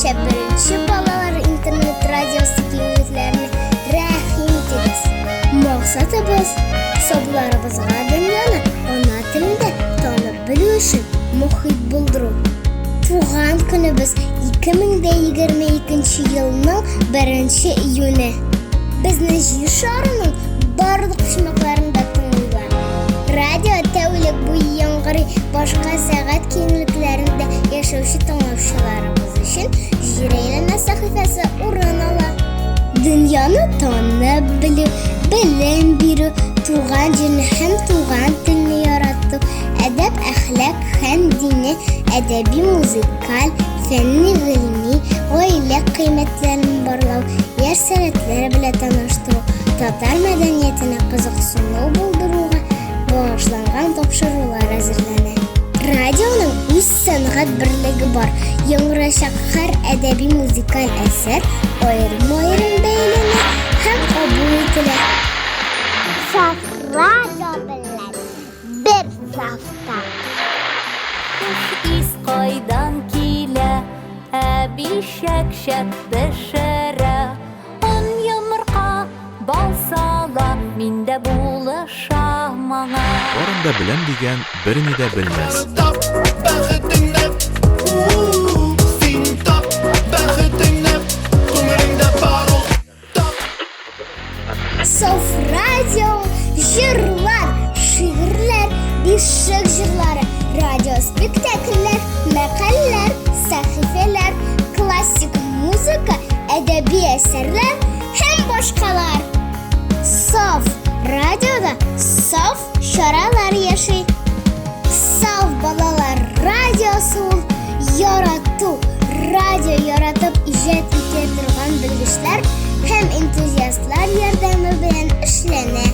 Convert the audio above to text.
Буенча беренче балалар интернет радиосы киңлекләренә рәхим итегез. Максатыбыз сабыйларыбызга дөньяны ана телендә танып белү өчен мохит булдыру. Туган көнебез 2022 елның 1 июне. Безне җир шарының барлык почмакларында тыңлыйлар. Радио тәүлек буе яңгырый, башка сәгать киңлекләрендә яшәүче тыңлаучыларыбыз өчен Җир әйләнә сәхифәсе урын ала. Дөньяны танып белү, белем бирү, туган җирне һәм туган телне ярату, әдәп-әхлак һәм дини, әдәби, музыкаль, фәнни, гыйльми, гаилә кыйммәтләрен барлау, яшь сәләтләр белән таныштыру, татар мәдәниятенә кызыксыну булдыруга багышланган тапшырулар әзерләнә. Радионың үз сәнгать берлеге бар. Яңгырачак һәр әдәби музыкаль әсәр аерым-аерым бәяләнә һәм кабул ителә. Саф радио белән бер сафта. Хуш ис кайдан килә? Әби чәк-чәк пешерә. Он йомырка, бал сала, мин дә булышам аңа. Барын да беләм дигән берни дә белмәс. Тап бәхетеңне, син тап бәхетеңне, күңелеңдә бар ул, тап. Саф радио, җырлар, шигырьләр, бишек җырлары, радиоспектакльләр, мәкальләр, сәхифәләр, классик музыка, әдәби әсәрләр һәм башкалар. Саф радиода саф чаралар яши. Саф балалар радиосы ул ярату, радио яратып иҗат итә торган белгечләр һәм энтузиастлар ярдәме белән эшләнә.